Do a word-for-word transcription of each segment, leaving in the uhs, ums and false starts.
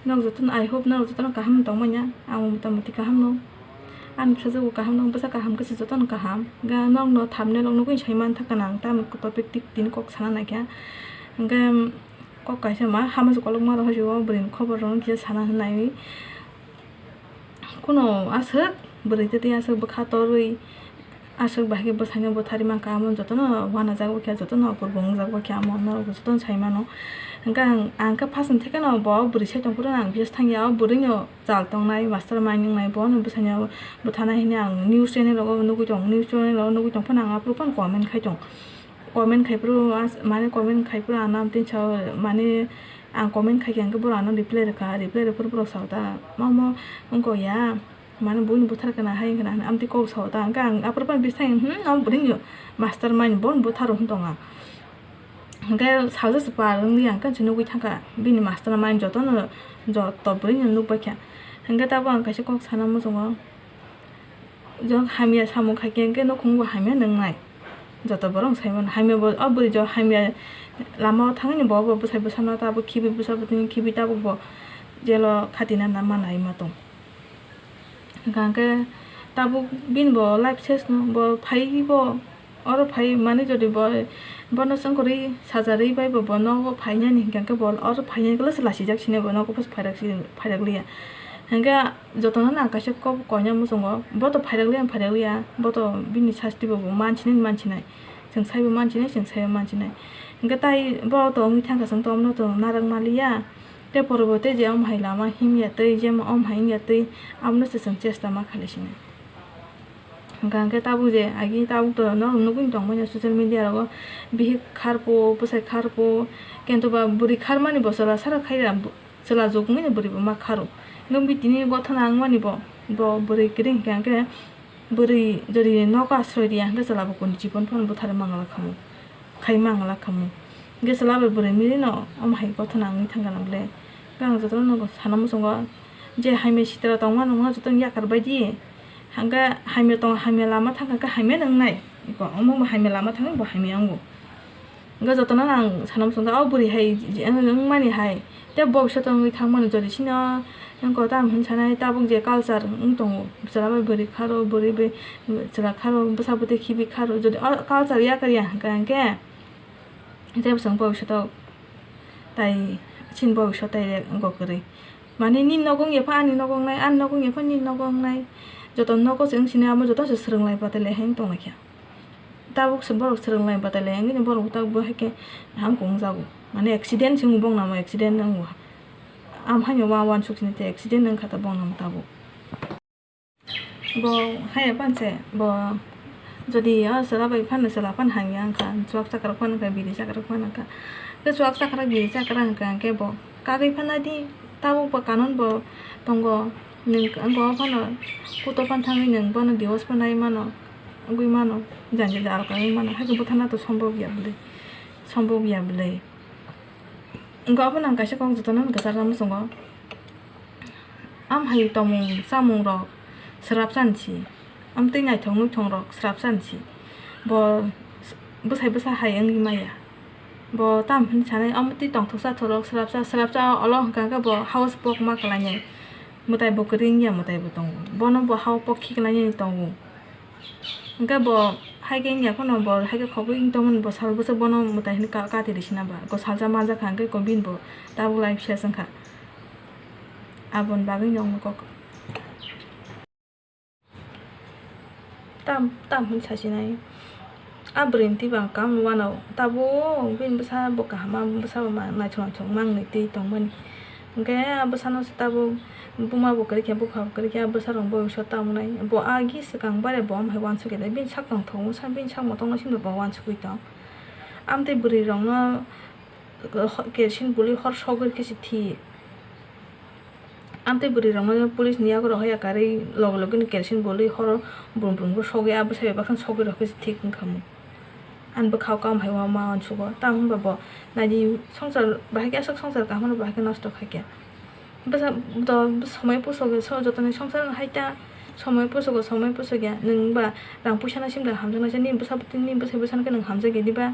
Nok jotono, I hope nok jotono kaham tongmanya, ang motamoti kaham no. Ani bwsajwk bo kaham no, bwsa kaham khe se jotono kaham. Hwnkhe nokno thumbnail o nugwi sai manthaka nang, tamo topic tini kok sana naikha. Hwnkhe kok kaisa ma hama se kolokma rok hai se o bwrwini khobor rok no kisa sana hinwi. Kuno aswk bwrwi tei tei aswk bwkha torwi aswk bahai khe bwsaino bwtharwi mankha, amo jotono uanajak khe, jotono opor bo wngjak khe, amo norok jotono sai mano. Hwnkhe ang, ang khe first ni thekeno bo bwrwi sai tongphuru ang bias thangya, o bwrwino chal tongnai, master mind wngnai, bono bwsaino bwtharnai hinwi ang news channel rogo nugwi tong, news channel rogo nugwi tongphano ang aphuru phano comment khai tong. Comment khai phuru as-, mane comment khai phuru ano amtwi sao, mane ang comment khai khe hwnkhe borok ano reply rwkha, reply rwphuru borok sao ta, "Mamo wngkha ya, mane buini buthar kana hai wngkha na," amtwi kok sao ta, hwnkhe ang aphuru phano bisai, "Hmm, amo bwrwini master mind, bono butharo," hwn tongo. Hwnkhe salsa se par wngwi ang khe nugwi thangkha, bini master mind jotono joto bwrwino nukbaikha. Hwnkhe tabuk ang kaisa kok sana muchungo. Jok hamya samung khaikhe hwnkhe nukhung bo hamya nwngnai. Joto borok sai mano hamya bo, o bwrwi jok hamya lama o thangwi bo, bo bwsai bwsano tabuk khibi, bwsa bwtwi khibi tabuk bo jelo khatina na manai ma tong. Hwnkha hwnkhe tabuk bini bo life ses no, bo phai bo oro phai mani jodi bo, bono chwng kwrwi sajarwi bai bo, bo nogo phainani hwnkha hwnkhe bo oro phainani kwlwsa lasijak sini bo nogo phairak si, phairak liya. Hwnkhe jotono nang kaisa kok koina muchungo, bo to phairak liya, phairak liya, bo to bini sasti bo, bo mansinai, mansinai, chwng saibo mansinai, chwng saibo mansinai. Hwnkhe tai bo to wngwi thangkha, chwng to omono to narwk maliya, tei porobo tei je omo hai lama himya tei, je omo hai wngya tei, abono se chwng chesta ma khalai sinai. Hwnkha hwnkhe tabuk je agi tabuk to norok nugwi tongmani social media rogo, bihik kharpo, bwsai kharpo, kintu ba bwrwi kharmani bo chwla sara khaira, chwla jukmani bwrwi bo ma kharo. Nwng bi tini gothana wngmani bo, bo bwrwi kwrwi hwnkha hwnkhe bwrwi jodi nogo asroi riya hwnkhe chwla bo kuni jibon phano bwtharwi mangala khamu, khai mangala khamu. Hwnkhe chwla bai bwrwi mili no omo hai gothana wngwi thangkha nang le. Hwnkhe ang jotono nogo sana muchungo je hamya sitra tongma nungma jotono yakar baidi. Hwnkhe hamya tong, hamya lama thangkha khe hamya no wngnai. Iko omo bo hamya lama thangwi bo hamya wngo. Hwnkhe jotono ang sana muchungkha, o bwrwi hai je wng-, wngmani hai tei bobisot wngwi thangmani jodi sino wngkha tamo hwn sanai tabuk je culture wng tongo. Chwla bai bwrwi kharo, bwrwi bai chwla kharo, bwsa bwtwi khibi kharo. Jodi o culture yakar ya hwnkha hwnkhe tei bwswng bobisot o tai chini bobisot tai wngkha kwrwi. Mane nini nogo wngya pha ani nogo wngnai, ani nogo wngya pha nini nogo wngnai. Joto nogo se wng sinai amo joto se swrwng lai batai lai hai wng tong lai kha. Tabuk se borok swrwng lai batai lai wngwi borok tabuk bo hai khe hamkuk wng jago. Mane accident se wng bong namo accident wng bo. Am haino ma uansuk sini te accident wng kha ta bong namo tabuk. Bo haya panse bo jodi o chwla bai phano chwla phano hamya wngkha, chuak chakra phano wngkha, biri chakra phano wngkha. Khe chuak chakra biri chakra wngkha hwnkhe bo kagwi phano di, tabuk bo kanun bo tongo, nwng wngkha o phano kuto phano thangwi nwng bono divorce phano nai mano, wngwi mano, jani jal kagwi mano, haikhe bwthana to sombok ya bwlwi, sombok ya bwlwi. Wngkha obo nang kaisa kok jotono kwchajak muchungo. Am hai tongmung chamung rok swrapsa ni si, amtwi naithok nuithok rok swrapsa ni si. Bo bwsai bwsa hai wngwi maya. Bo tam hwn sanai, omo twi tongthoksa thorok swrapsa, swrapsa olo hwnkha khe bo house pok ma kwlainai. Mwtai bo kwrwi wngya, mwtai bo tongo. Bono bo hao pok khiklainani tongo. Hwnkhe bo hai khe wngya phano bo hai khe khogwi wng tongmani bo sal bwswk bono mwtai hwnwi ka-, kati rwsina ba. Bo salsa manjakha hwnkhe ko bini bo tabuk lai phiya se wngkha. Aboni bagwi nokno kok. Tam, tam hwn sasinai. A bwrwini twi bang kam wano tabuk bini bwsa bo kaham, bwsa bo ma-, naithok naithok mangnwi twi tongmani. Hwnkhe a bwsano se tabuk buma bo kwrwi khe, bupha bo kwrwi khe, a bwsarok bo so tamo nai. Bo agi swkang bare bo omo hai uansukya de, bini sak tongthok wngsa, bini sak motongno simi bo uansugwi tong. Amtwi bwrwirokno, eh, ho-, kerosene bwlwi hor sogwi khe se thi. Amtwi bwrwirokno police ni yago rohorya karwi loge loge ni kerosene bwlwi horo brum brum khe sogwi, a bwsai bai baksa sogwi rw khe se thik wngkha mung. Ani bwkha o kam hai uama uansugo, tamo hwnba bo naidi songsar bahai khe aswk songsar kaham no bahai khe nosto khaikha. Bwsa to somoi pusugo, so jotoni songsar no hai ta somoi pusugo, somoi pusugya nwng ba rang puisa no simda hamjaknai se, nini bwsa, nini bwsai bwsano khe nwng hamjakya diba?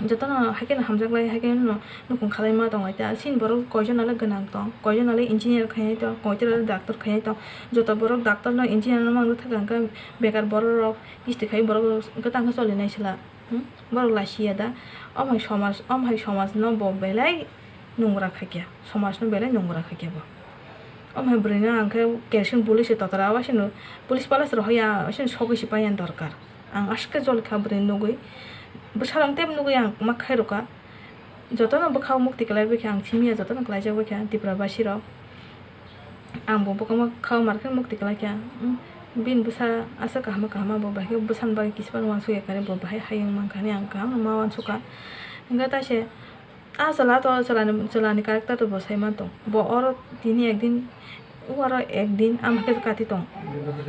jotono haikhe no hamjaklai, haikhe no nukhung khalaima tonglai ta. Chini borok koijon ale gwnang tong, koijon ale engineer khainai tong, koijon ale doctor khainai tong. Joto borok doctor no engineer no mang thaka hwnkhe bekar borok rok kisti khai borok rok hwnkhe tangkhe cholinai sela. Hmm? Borok lasiya da. Omo hai somaj, omo hai somaj no bo belai nungra khaikya, somaj no belai nungra khaikya bo. Omo hai bwrwi no ang khe kerosene buli se totra o, asino police pala se rohor ya, asino sogwi se paiya dorkar. Ang aske jol kha bwrwi nugwi, bwsarok tep nugwi ang ma khai rwkha. Jotono bwkhao mukti kwlai bai kha ang simi ya, jotono kwlaijak bai kha Tripura basi rok. Ang bo bwkhao mar khe mukti kwlai kha. Hmm, bini bwsa aswk kaham kaham, bo bai khe bwsani bagwi kisa phano uansuk ya kare, bo bahai hayung man kha hinwi ang kaham ma uansuk kha. Hwnkhe taise, ah, chwla to, chwlani, chwlani character to bo sai man tong. Bo oro tini ekdin, o oro ekdin, am khe kati tong.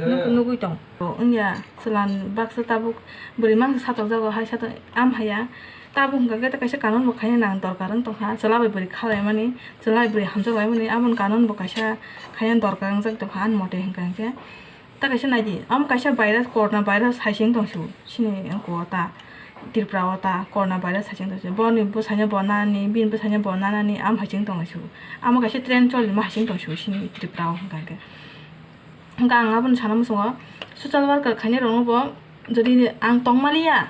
Nuk-, nugwi tong. Bo wngya, chwlani baksa tabuk bwrwi mangsa satokjago, hai satok, am haya. Tabuk hwnkha khe kaisa kanon bo khaina nang dorkar wng tongkha. Chwla bai bwrwi khalaimani, chwla bai bwrwi hamjaklaimani, aboni kanon bo kaisa khaina dorkar wngjak tongkha, ani mote hwnkha hwnkhe. Ta kaisa naidi, omo kaisa virus, corona virus hai se wng tong su, chini oko ta, Tripura o ta, corona virus hai se wng tong su. Boni bwsaino bo nanani, bini bwsaino bo nanani, am hai se wng tong su. Amo kaisa trend cholima hai se wng tong su, chini Tripura o hwnkha khe. Hwnkha ang aboni sana muchungo, social worker khainai rokno bo, jodi ang tongmaliya,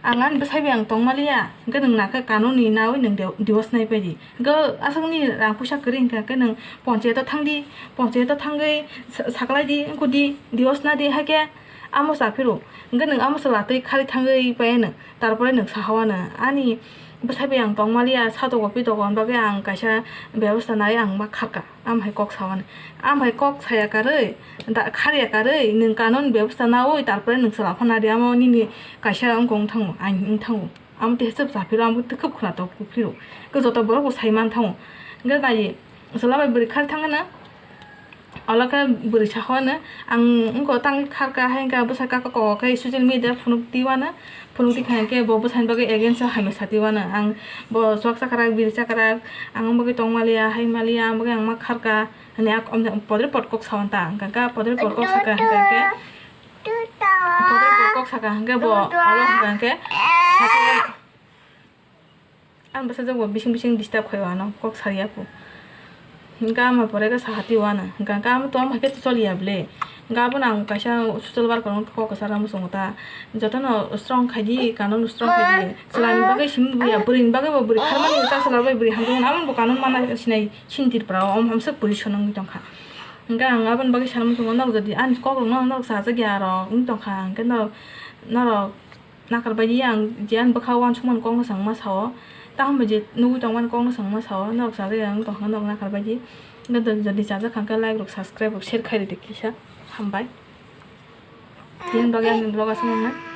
ang ani bwsai bai ang tongmaliya, hwnkhe nwng nakha kanoni nawi nwng di-, divorce nai pai di. Hwnkhe aswkni rang puisa kwrwi hwnkha khe nwng ponchayato thang di, ponchayato thangwi sa-, saklai di, wngkha di, divorce na di, hai khe amo cha phiro. Hwnkhe nwng amo chwla twi khari thangwi pai anw, tarpore nwng saha o anw, ani bwsai bai ang tongmaliya, satok o pitok o, hwnba khe ang kaisa bebosta nai ang ma kharka. Am hai kok sa mani. Am hai kok saya karwi, da, kharya karwi, nwng kanon bebosta nawi, tarpore nwng chwla phano nadi, amo nini kaisa wngkha wng thango, ain wng thango. Amo tei hwsap cha phiro, amo tei khub khwnatok phiro. Khe joto borok bo sai man thango. Hwnkhe nai, chwla bai bwrwi khar thangano, olo khe bwrwi sa hwno, ang wngkha tang kharka, hai wngkha bwsa kaka kok khe social media phunuk twi uanw. Phunuk tikha hwnkhe bo bwsani bagwi against o hamya sati uanw. Ang bo chwk chakrak, biri chakrak, ang bagwi tong maliya, hai maliya, ang bagwi ang ma kharka, hwnwi ak-, om-, podre pod kok sa uan ta, hwnkha khe podre pod kok saka hwnkha khe, podre pod kok saka hwnkhe bo olo hwnkha hwnkhe, saka, ang bwsajwk bo bising bising disturb khai uanw, kok sariya kho. Hwnkha ama pore khe sahati uanw, hwnkha khe amo tongma hai khe choliya ble. Hwnkha abono ang kaisa social worker no kok kwcharo muchungo ta. Jotono strong khai di, kanon strong khai di. Chwlani bagwi simi buya, bwrwini bagwi bo bwrwi kharmani ta chwla bai bwrwi hamjakmani. Amo bo kanon mana sinai chini Tripura o, omo hamswk position wngwi tongkha. Hwnkha ang aboni bagwi sana muchungo, norok jodi ani kokrokno norok chajak ya rok wngwi tongkha, hwnkhe norok, norok Nakar bai di ang je ani bwkha uansukmani kok no changma sao, tamo je nugwi tongmani kok no changma sao, norok chajak ya wng tongkha norok nakar bai di. Hwnkhe jodi chajak kha hwnkhe like rok, subscribe rok, share khai ridi kisa. Hambai. Tini bagwi ani vlog aswk mano.